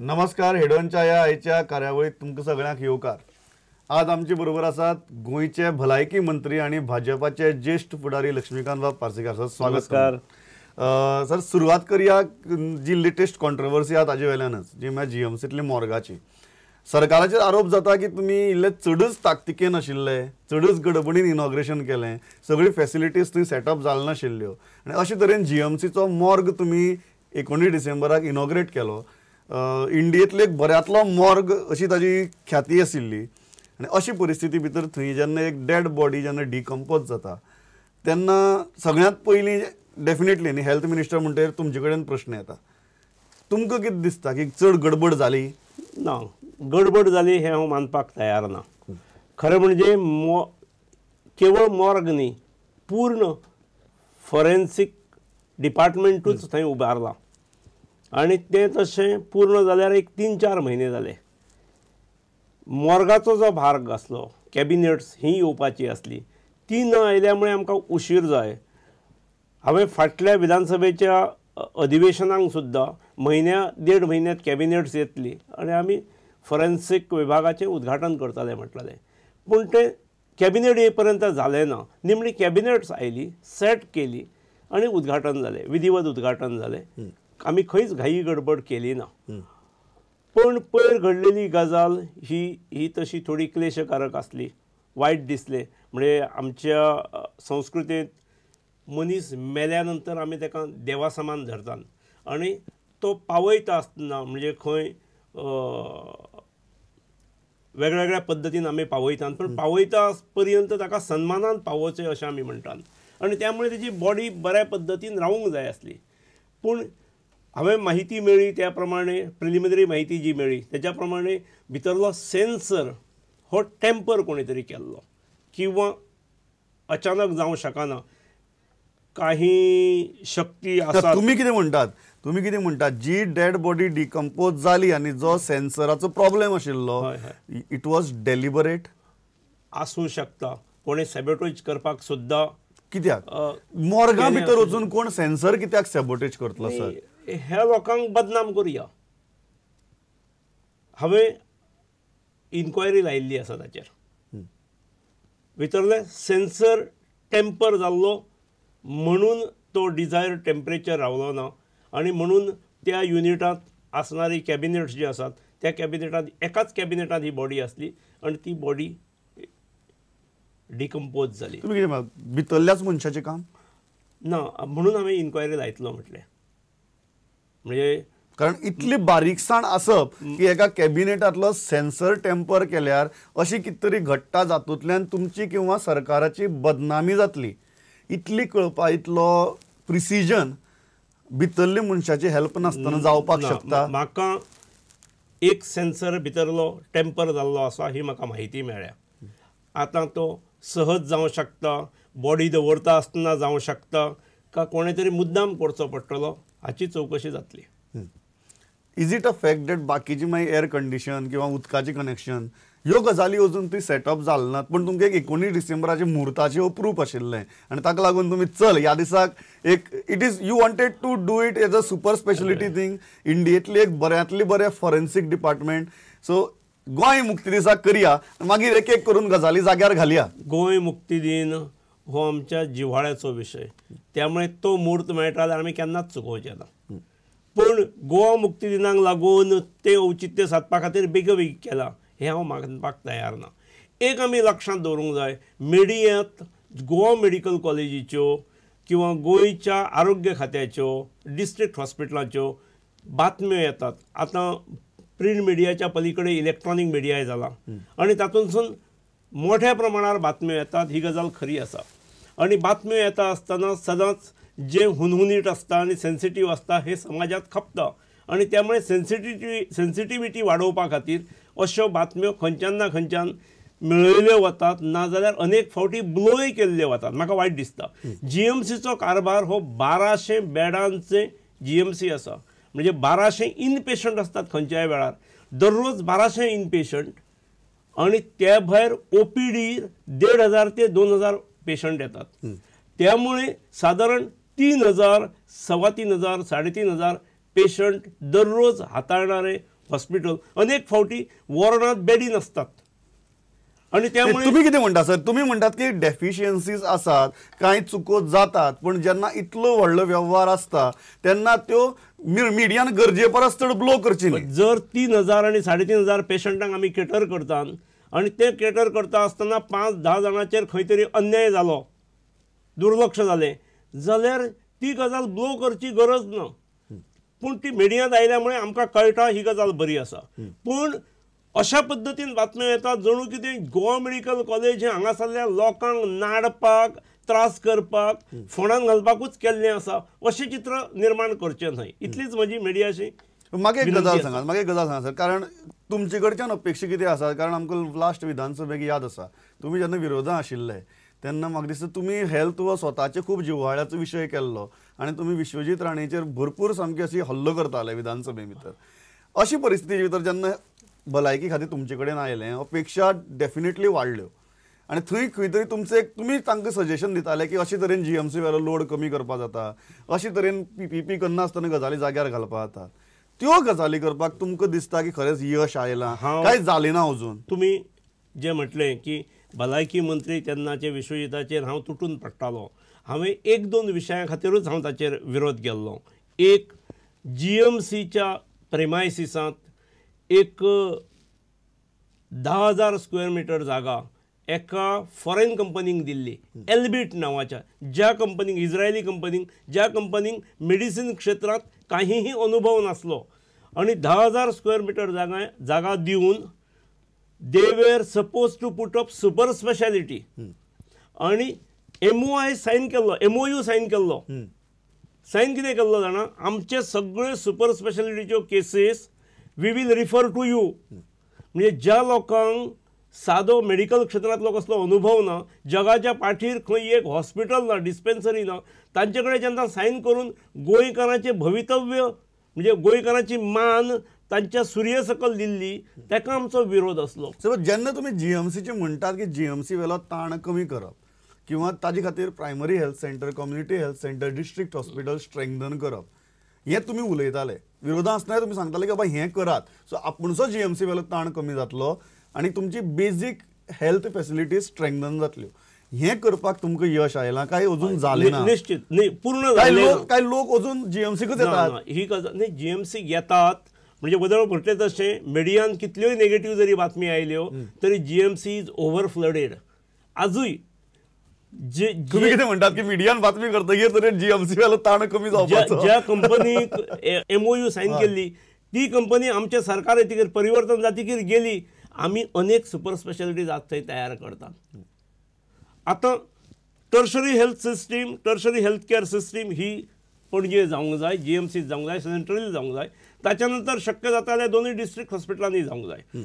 नमस्कार, हेडोनच्या ह्या आयच्या कार्यावळीत तुमकां सगळ्यांक येवकार. आज आमचे बरोबर आसात गोंयचे भलायकी मंत्री आनी भाजपाचे ज्येश्ठ फुडारी लक्ष्मीकांत बाब पार्सेकार. सर स्वागत. नमस्कार सर, सुरवात करया जी लेटेस्ट कॉन्ट्रोवर्सी आहा ताजे वेल्यानच, जी म्हळ्यार जीएमसींतली मोर्गाची. सरकाराचेर आरोप जाता की तुमी इल्ले चडच ताकतिकेन आशिल्ले, चडच गडबडीन इनॉग्रेशन केलें, सगळी फेसिलिटीज थंय सेटअप जाल नाशिल्ल्यो आनी अशे तरेन जीएमसीचो मोर्ग तुमी 19 डिसेंबराक इनॉग्रेट केलो. इंडियेंतलो एक बऱ्यांतलो मोर्ग अशी ताजी ख्याती आशिल्ली आनी अशी परिस्थिती भितर थंय जेन्ना एक डेड बॉडी जेन्ना डिकम्पोज जाता तेन्ना सगळ्यांत पयलीं डेफिनेटली न्ही हेल्थ मिनिस्टर म्हणटकीर तुमचे कडेन प्रश्न येता. तुमकां कितें दिसता की चड गडबड जाली? ना, गडबड जाली हें हांव मानपाक तयार ना. खरें म्हणजे केवळ मोर्ग न्ही, पूर्ण फॉरेन्सीक डिपार्टमेंटूच थंय उबारलां आनी तें तशें पूर्ण जाल्यार एक 3-4 म्हयने जाले. मोर्गाचो जो भाग आसलो, कॅबिनेट्स ही येवपाची आसली, ती न आयल्या मुळे आमकां उशीर जाय. हांवें फाटल्या विधानसभेच्या अधिवेशनाक सुद्दां म्हयन्या देड म्हयन्यांत कॅबिनेट्स येतली आनी आमी फॉरेन्सीक विभागाचें उद्घाटन करतले म्हटलें, पूण तें कॅबिनेट ये पर्यंत जालें ना. निमणी कॅबिनेट्स आयली, सेट केली आनी उद्घाटन जालें, विधिवत उद्घाटन जालें. आमी खंयच घाई गडबड केली ना. पण पयर घडलेली गजाल ही तशी थोडी क्लेशकारक आसली, वायट दिसलें. म्हणजे आमच्या संस्कृतींत मनीस मेल्या नंतर आमी ताका देवा समान धरतात आनी तो पावयता आसतना म्हणजे खंय वेगवेगळ्या पद्दतीन आमी पावयतात, पण पावयता पर्यंत ताका सन्मानान पावोवचें अशें आमी म्हणटात आनी त्यामुळे तेजी बॉडी बऱ्या पद्दतीन रावूंक जाय आसली. पूण हांवें माहिती मेळ्ळी त्या प्रमाणे, प्रिलिमिनरी माहिती जी मेळ्ळी तेच्या प्रमाणे भितरलो सेन्सर हो टेम्पर कोणी तरी केल्लो किंवा अचानक जावंक शकना. काही शक्ती आसा. तुमी कितें म्हणटात? तुमी कितें म्हणटात जी डेड बॉडी डिकम्पोज जाली आनी जो सेन्सराचो प्रॉब्लेम आशिल्लो, it was deliberate आसूं शकता. कोणी सॅबोटेज करपाक सुद्दां. कित्याक मोर्गा भितर वचून कोण सेन्सर कित्याक सॅबोटेज करतलो सर? ह्या लोकांक बदनाम करुया. हांवें इन्क्वायरी लायिल्ली आसा ताचेर. भितरले सेन्सर टेम्पर जाल्लो म्हणून तो डिझायर टेम्परेचर रावलो ना आनी म्हणून त्या युनिटांत आसणारी कॅबिनेट्स जी आसात त्या कॅबिनेटांत, एकाच कॅबिनेटांत ही बॉडी आसली आनी ती बॉडी डिकम्पोज जाली. तुमी कितें भितरल्याच मनशाचें काम ना म्हणून हांवें इन्क्वायरी लायतलो म्हटलें. म्हणजे कारण इतली बारीकसाण आसप की एका कॅबिनेटांतलो सेन्सर टेम्पर केल्यार अशी कितें तरी घडटा जातूंतल्यान तुमची किंवा सरकाराची बदनामी जातली, इतली कळपा इतलो प्रिसिजन भितरले मनशाची हेल्प नासतना जावपाक शकता. म्हाका एक सेन्सर भितरलो टेम्पर जाल्लो आसा ही म्हाका म्हायती मेळ्ळ्या. आतां तो सहज जावं शकता, बॉडी दवरता आसतना जावं शकता, का कोणें तरी मुद्दाम करचो पडटलो, हाची चवकशी जातली. Is it a fact that बाकीची मागीर एअर कंडिशन किंवा उदकाचें कनेक्शन ह्यो गजाली अजून थंय सेटअप जाल नात, पूण तुमकां एक 19 डिसेंबराचें म्हुर्ताचें अप्रूप आशिल्लें आनी ताका लागून तुमी चल ह्या दिसाक एक it is you wanted to do it as a super speciality thing, इंडियेंतली एक बऱ्यांतली बरें फॉरेन्सीक डिपार्टमेंट, सो गोंय मुक्ती दिसाक करया, मागीर एक एक करून गजाली जाग्यार घालया. गोंय मुक्ती दीन हो आमच्या जिव्हाळ्याचो विशय, त्यामुळे तो म्हूर्त मेळटा जाल्यार आमी केन्नाच चुकोवचे ना. पूण गोवा मुक्ती दिनाक लागून तें औचित्य सादपा खातीर बेगोबेग केलां हें हांव मानपाक तयार ना. एक आमी लक्षांत दवरूंक जाय, मिडियांत गोवा मेडिकल कॉलेजीच्यो किंवा गोंयच्या आरोग्य खात्याच्यो, डिस्ट्रिक्ट हॉस्पिटलाच्यो बातम्यो येतात. आतां प्रिंट मिडियाच्या पलीकडे इलेक्ट्रॉनीक मिडियाय जाला आनी तातूंतसून मोठ्या प्रमाणार बातम्यो येतात, ही गजाल खरी आसा. आनी बातम्यो येता आसतना सदांच जें हुनहुनीट आसता आनी सेन्सिटीव आसता हें समाजांत खपता आनी त्यामुळे सेन्सिटिविटी वाडोवपा खातीर अश्यो बातम्यो खंयच्यान ना खंयच्यान मेळयल्यो वतात, नाजाल्यार अनेक फावटी ब्लोय केल्ल्यो वतात. म्हाका वायट दिसता. जीएमसीचो कारभार हो 1200 बेडांचे जीएमसी आसा, म्हणजे 1200 इनपेशंट आसतात खंयच्याय वेळार, दररोज 1200 इनपेशंट आनी त्या भायर ओपीडी 1500 ते 2000 पेशंट येतात. त्यामुळे सादारण 3000, 3500, 3500 पेशंट दररोज हाताळणारे हॉस्पिटल अनेक फावटी वॉर्डांत बेडी नासतात. आणि त्यामुळे तुम्ही कितें म्हणटा सर, तुम्ही म्हणटात की डेफिशियन्सीज आसात, कांय चुको जातात, पण जेन्ना इतलो व्हडलो वेव्हार आसता तेन्ना त्यो मिडियान गरजे परस चड ब्लो करची न्ही. जर 3,000 आनी 3,500 पेशंटांक आमी केटर करतात आनी ते केटर करता आसतना 5-10 जाणांचेर खंय तरी अन्याय जालो, दुर्लक्ष जालें जाल्यार ती गजाल ब्लो करची गरज ना. पूण ती मिडियांत आयल्या मुळे आमकां कळटा ही गजाल बरी आसा. पूण अशा पद्दतीन बातम्यो येतात जणू कितें गोवा मेडिकल कॉलेज हें हांगासरल्या लोकांक नाडपाक, त्रास करपाक, फोंडान घालपाकूच केल्लें आसा अशें चित्र निर्माण करचें न्हय. इतलीच म्हजी मिडियाशी. म्हाका एक गजाल सांगा, म्हाका एक गजाल सांगा सर, कारण तुमचे कडच्यान अपेक्षा कितें आसा, कारण आमकां लास्ट विधानसभेक याद आसा तुमी जेन्ना विरोधां आशिल्ले तेन्ना म्हाका दिसता तुमी हेल्थ हो स्वताचे खूब जिव्हाळ्याचो विशय केल्लो आनी तुमी विश्वजीत राणेचेर भरपूर सामकी अशी हल्लो करताले विधानसभे भितर. अशी परिस्थिती भितर जेन्ना भलायकी खातीर तुमचे कडेन आयलें, अपेक्षा डेफिनेटली वाडल्यो आनी थंय खंय तरी तुमचें एक तुमी तांकां सजेशन दिताले की अशे तरेन जीएमसी वेलो लोड कमी करपाक जाता, अशे तरेन पीपीपी करनासतना गजाली जाग्यार घालपाक जाता. त्यो गजाली करपाक तुमकां दिसता की खरेंच यश आयलां काय जालें ना अजून? तुमी जें म्हटलें की भलायकी मंत्री तेन्नाचे विश्वजिताचेर हांव तुटून पडटालो, हांवें 1-2 विशयां खातीरूच हांव ताचेर विरोध केल्लो. एक, जीएमसीच्या प्रेमायसिसांत एक 10,000 स्क्वेअर मिटर जागा एका फॉरेन कंपनीक दिल्ली, एल्बिट नांवाच्या, ज्या कंपनीक, इस्रायली कंपनीक, ज्या कंपनीक मेडिसीन क्षेत्रांत काहीही अनुभव नासलो, आनी 10,000 स्क्वेअर मिटर जागा दिवन they were suppose to put up super speciality. आनी एमओआय सायन केल्लो, एमओयू सायन केल्लो. सायन कितें केल्लो जाणा, आमचे सगळे super स्पेशालिटीच्यो cases we will refer to you. म्हणजे ज्या लोकांक सादो मेडिकल क्षेत्रांतलो कसलो अनुभव ना, जगाच्या पाठीर खंय एक हॉस्पिटल ना, डिस्पेन्सरी ना, तांचे कडेन जेन्ना सायन करून गोंयकारांचें भवितव्य म्हणजे गोंयकारांची मान तांच्या सुर्य सकल दिल्ली, ताका आमचो विरोध आसलो. सो जेन्ना तुमी जीएमसीचे म्हणटात की जीएमसी वेलो ताण कमी करप किंवा ताजे खातीर primary health centre, community health centre, district hospital strengthen करप, हें तुमी उलयताले, विरोधां आसतना तुमी सांगताले की बाबा हें करात, सो आपूणसो जीएमसी वेलो ताण कमी जातलो आनी तुमची बेजीक हेल्थ फेसिलिटीज स्ट्रेंथन जातल्यो. हें करपाक तुमकां यश आयलां काय अजून जालें ना? निश्चित न्ही, पूर्ण कांय लोक अजून जीएमसीकूच येतात. ही गजाल न्ही, जीएमसीक येतात म्हणजे बदल म्हटलें तशें मिडियान कितल्योय नेगेटीव जरी बातमी आयल्यो तरी जीएमसी is over flooded. आजूय तुमी कितें म्हणटात की मिडियान बातमी करतकीर तरी जीएमसी वेलो ताण कमी जावपाचो. ज्या कंपनीक एमओयू सायन केल्ली ती कंपनी आमच्या सरकार येतकीर, परिवर्तन जातकीर गेली. आमी अनेक सुपर स्पेशालिटीज आज थंय तयार करतात. आतां tertiary health system, tertiary health care system ही पणजे जावंक जाय, जीएमसी जावंक जाय, सेंट्रल जावंक जाय, ताच्या नंतर शक्य जाता जाल्यार दोनूय डिस्ट्रिक्ट हॉस्पिटलांनी जावंक जाय.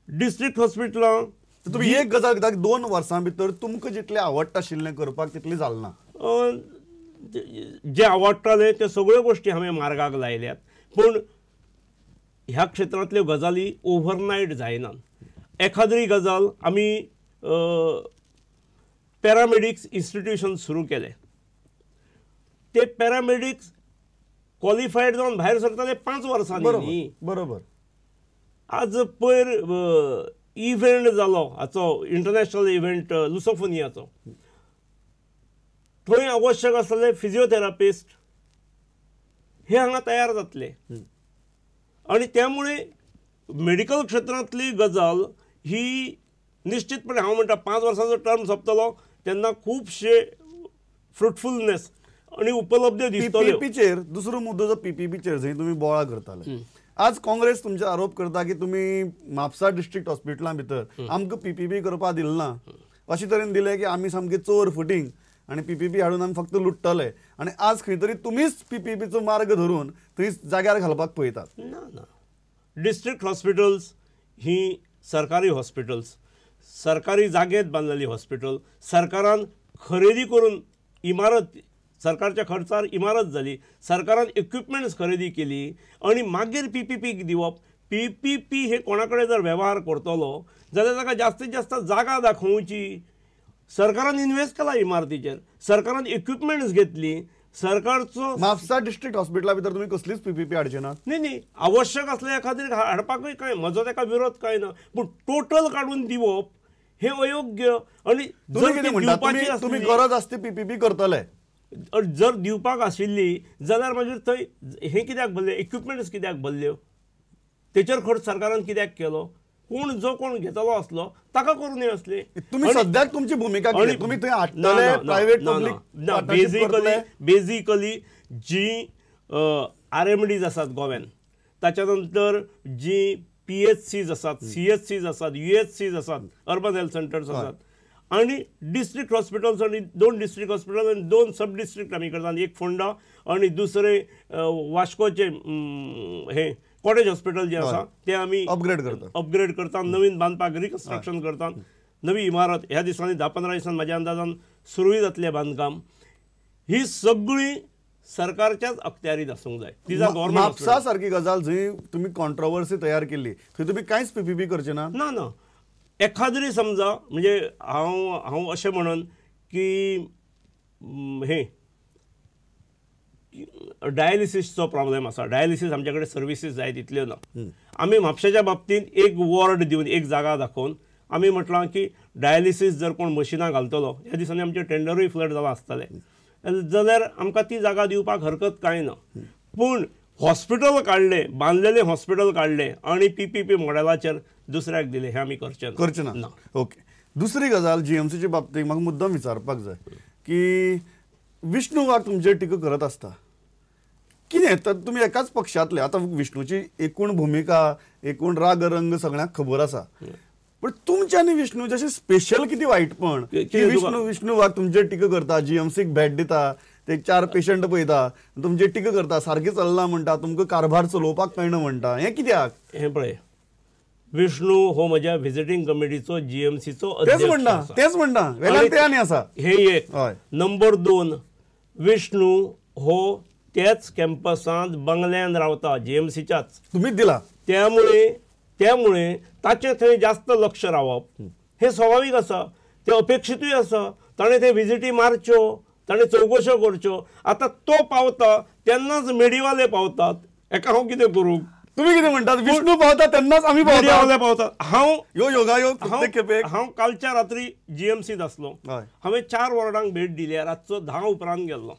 डिस्ट्रिक्ट हॉस्पिटलां तुमी एक गजाल कित्याक 2 वर्सां भितर तुमकां जितलें आवडटा आशिल्लें करपाक तितलें जालें ना? जें आवडटालें त्यो सगळ्यो गोश्टी हांवें मार्गाक लायल्यात, पूण ह्या क्षेत्रांतल्यो गजाली ओव्हरनायट जायनात. एखाद्री गजाल आमी पॅरामेडिक्स इन्स्टिट्यूशन सुरू केलें, ते पॅरामेडिक्स क्वॉलिफायड जावन भायर सरताले 5 वर्सांनी न्ही. बरोबर. आज पयर इव्हेंट जालो हाचो, इंटरनॅशनल इव्हेंट लुसोफोनियाचो, थंय आवश्यक आसलेले फिजियोथेरापिस्ट हे हांगा तयार जातले. आनी त्यामुळे मेडिकल क्षेत्रांतली गजाल ही निश्चितपणे हांव म्हणटा 5 वर्सांचो टर्म सोंपतलो तेन्ना खुबशे फ्रुटफुलनेस आनी उपलब्ध दिसतल्यो. पीपीचेर दुसरो मुद्दो जो पीपीपीचेर जंय तुमी बोळा करताले, आज काँग्रेस तुमचेर आरोप करता की तुमी म्हापसा डिस्ट्रिक्ट हॉस्पिटलां भितर आमकां पीपीपी करपाक दिलें ना, अशे तरेन दिलें की आमी सामके चोर फटींग आनी पीपीपी हाडून आमी फक्त लुट्टले, आनी आज खंय तरी तुमीच पीपीपीचो मार्ग धरून थंय जाग्यार घालपाक पळयतात. ना ना, डिस्ट्रिक्ट हॉस्पिटल्स ही सरकारी हॉस्पिटल्स, सरकारी जागेत बांदलेली हॉस्पिटल, सरकारान खरेदी करून इमारत, सरकारच्या खर्चार इमारत जाली, सरकारान इक्विपमेंट्स खरेदी केली आनी मागीर पीपीपीक दिवप. पीपीपी हे कोणा कडेन जर वेव्हार करतलो जाल्यार ताका जास्तीत जास्त जागा दाखोवची. सरकारान इन्वेस्ट केला इमारतीचेर, सरकारान इक्विपमेंट्स घेतली, सरकारचो म्हापसा डिस्ट्रिक्ट हॉस्पिटला भितर तुमी कसलीच पीपीपी हाडचे ना? न्ही न्ही, आवश्यक आसल्या खातीर हाडपाकूय कांय म्हजो ताका विरोध कांय ना, पूण टोटल काडून दिवप हें अयोग्य. आनी जर तुमी गरज आसती पीपीपी करतले, जर दिवपाक आशिल्ली जाल्यार मागीर थंय हें कित्याक भरलें, इक्विपमेंट्स कित्याक भरल्यो, तेचेर खर्च सरकारान कित्याक केलो? कोण जो कोण घेतलो आसलो ताका करूं नये आसले. तुमी सद्याक तुमची भुमिका कितें? तुमी थंय हाडटले प्रायव्हेट पब्लीक? ना, बेजिकली बेजिकली जी आरएमडीज आसात गोव्यान, ताच्या नंतर जी पीएचसीज आसात, सीएचसीज आसात, युएचसीज आसात, अर्बन हेल्थ सेंटर्स आसात आनी डिस्ट्रिक्ट हॉस्पिटल्स, आनी 2 डिस्ट्रिक्ट हॉस्पिटल आनी 2 सब डिस्ट्रिक्ट आमी करतात, एक फोंडा आनी दुसरें वास्कोचें हें कॉटेज हॉस्पिटल जें आसा तें आमी अपग्रेड करतात, अपग्रेड करतात, नवीन बांदपाक रिकन्स्ट्रक्शन करतात, नवी इमारत ह्या दिसांनी 10-15 दिसांनी म्हाज्या अंदाजान सुरूय जातलें बांदकाम. ही सगळी सरकारच्याच अखत्यारीत आसूंक जाय. गव्हर्मेंट म्हापसा सारकी गजाल जंय तुमी कॉन्ट्रोवर्सी तयार केल्ली थंय तुमी कांयच पीपीपी करचे ना? ना ना, एखाद्री समजा म्हणजे हांव हांव अशें म्हणन की हें डायलिसीसचो प्रॉब्लेम आसा, डायलिसीस आमच्या कडेन सर्विसीस जाय तितल्यो ना. आमी म्हापशेच्या बाबतींत एक वॉर्ड दिवन, एक जागा दाखोवन आमी म्हटलां की डायलिसीस जर कोण मशिनां घालतलो, ह्या दिसांनी आमचें टेंडरूय फ्लड जालां आसतलें, जाल्यार आमकां ती जागा दिवपाक हरकत कांय ना. पूण हॉस्पिटल काडलें, बांदलेलें हॉस्पिटल काडलें आनी पीपीपी मॉडेलाचेर दुसऱ्याक दिलें, हें आमी करचें ना, करचें ना. ओके, दुसरी गजाल जीएमसीच्या बाबतींत म्हाका मुद्दम विचारपाक जाय की विष्णू वाघ तुमचेर टिका करत आसता, कितें तर तुमी एकाच पक्षांतले, आतां विष्णूची एकूण भुमिका, एकूण राग रंग सगळ्यांक खबर आसा, पण तुमच्या आनी विष्णूचें अशें स्पेशल कितें वायटपण की विष्णू विष्णू वाघ तुमचेर टिका करता, जीएमसीक भेट दिता, ते 4 पेशंट पळयता, तुमचेर टिका करता, सारकें चलना म्हणटा, तुमकां कारभार चलोवपाक कळना म्हणटा, हें कित्याक? हें पळय, विष्णू हो म्हज्या व्हिजिटींग कमिटीचो जीएमसीचो तेच म्हणटा, तेच म्हणटा, वेल्यान ते आनी आसा हे एक. नंबर 2, विष्णू हो त्याच कॅम्पसांत बंगल्यान रावता, जीएमसीच्याच, तुमीच दिला, त्यामुळे त्यामुळे ताचें थंय जास्त लक्ष रावप हें स्वाभावीक आसा, तें अपेक्षितूय आसा. ताणें ते विजिटी मारच्यो, ताणें चवकश्यो करच्यो. आतां तो पावता तेन्नाच मिडियावाले पावतात, हेका हांव कितें करूं? तुमी कितें म्हणटात? विष्णू पावता तेन्नाच आमी मिडियावाले पावतात. हांव ह्यो योगायोग प्रत्येक खेपेक. हांव कालच्या रात्री जीएमसीत आसलो, हांवें 4 वॉर्डांक भेट दिल्या, रातचो 10 उपरांत गेल्लो.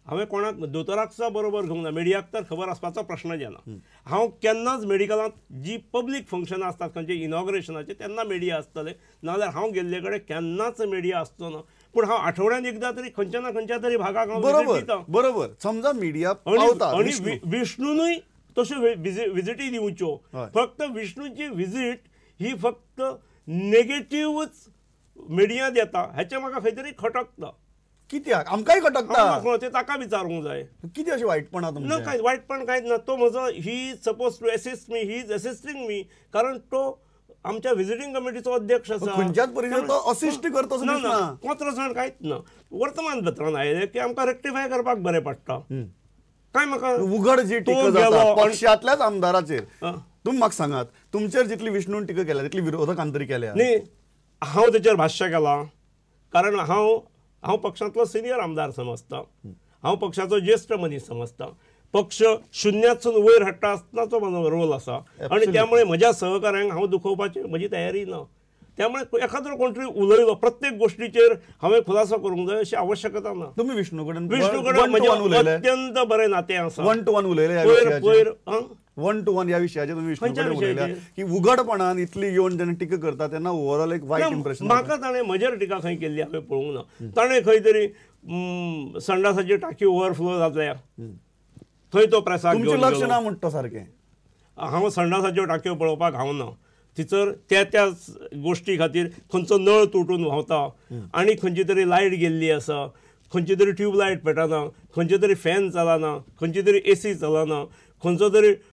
हांवें कोणाक दोतोराक सुद्दां बरोबर घेवंक ना, मिडियाक तर खबर आसपाचो प्रश्न येना. हांव केन्नाच मेडिकलांत जी पब्लीक फंक्शनां आसतात खंयचे इनॉग्रेशनाचे तेन्ना मिडिया आसतले, नाजाल्यार हांव गेल्ले कडेन केन्नाच मिडिया आसचो ना. पूण हांव आठवड्यान एकदां तरी खंयच्या ना खंयच्या तरी भागाक हांव बरोबर बरोबर समजा मिडिया आनी विष्णुनूय तश्यो विजिटी दिवच्यो. फक्त विष्णूची विजीट ही फक्त नेगेटिव्हच मिडियांत येता हेचें म्हाका खंय तरी खटकता. कित्याक आमकांय खटकता ते ताका विचारूंक जाय. कितें अशें वायटपण ना? कांय वायटपण कांयच ना. तो म्हजो he suppose to assist me, he is assisting me, कारण तो आमच्या व्हिजिटींग कमिटीचो अध्यक्ष आसा. खंयच्याच परिस्थितीत तो असिस्ट करता ना, ना कोंत्रसाण कांयच ना. वर्तमानपत्रान आयलें की आमकां रेक्टिफाय करपाक बरें पडटा. काय म्हाका उघड जी टिका जाता पक्षांतल्याच आमदाराचेर, तुमी म्हाका सांगात तुमचेर जितली विष्णून टिका केल्या तितली विरोधकान तरी केल्या न्ही? हांव तेचेर भाश्य केलां, कारण हांव हांव पक्षांतलो सिनियर आमदार समजता, हांव पक्षाचो ज्येश्ठ मनीस समजता. पक्ष शुन्यातसून वयर हाडटा आसतनाचो म्हजो रोल आसा आनी त्यामुळे म्हज्या सहकाऱ्यांक हांव दुखोवपाची म्हजी तयारी ना. त्यामुळे एखादो कोण तरी उलयलो प्रत्येक गोष्टीचेर हांवें खुलासो करूंक जाय अशी आवश्यकता ना. तुमी विष्णू कडेन म्हजें अत्यंत बरें नातें आसा. 1 to 1 उलयले पयर पयर 1 to 1 ह्या विशयाचेर तुमी विष्णू कडेन उलयल्या की उघडपणान इतली येवन जेन्ना टिका करता तेन्ना ओवरऑल एक वायट इम्प्रेशन. म्हाका ताणें म्हजेर टिका खंय केल्ली हांवें पळोवंक ना. ताणें खंय तरी संडासाची टाकी ओवरफ्लो जातल्या थंय तो प्रेसाक तुमचें लक्ष ना म्हणटा सारकें. हांव संडासाच्यो टाक्यो पळोवपाक हांव ना. थंयसर त्या त्या गोश्टी खातीर खंयचो नळ तुटून व्हांवता आनी खंयची तरी लायट गेल्ली आसा, खंयची तरी ट्यूबलायट पेटना, खंयचे तरी फॅन चलना, खंयची तरी एसी चलना, खंयचो तरी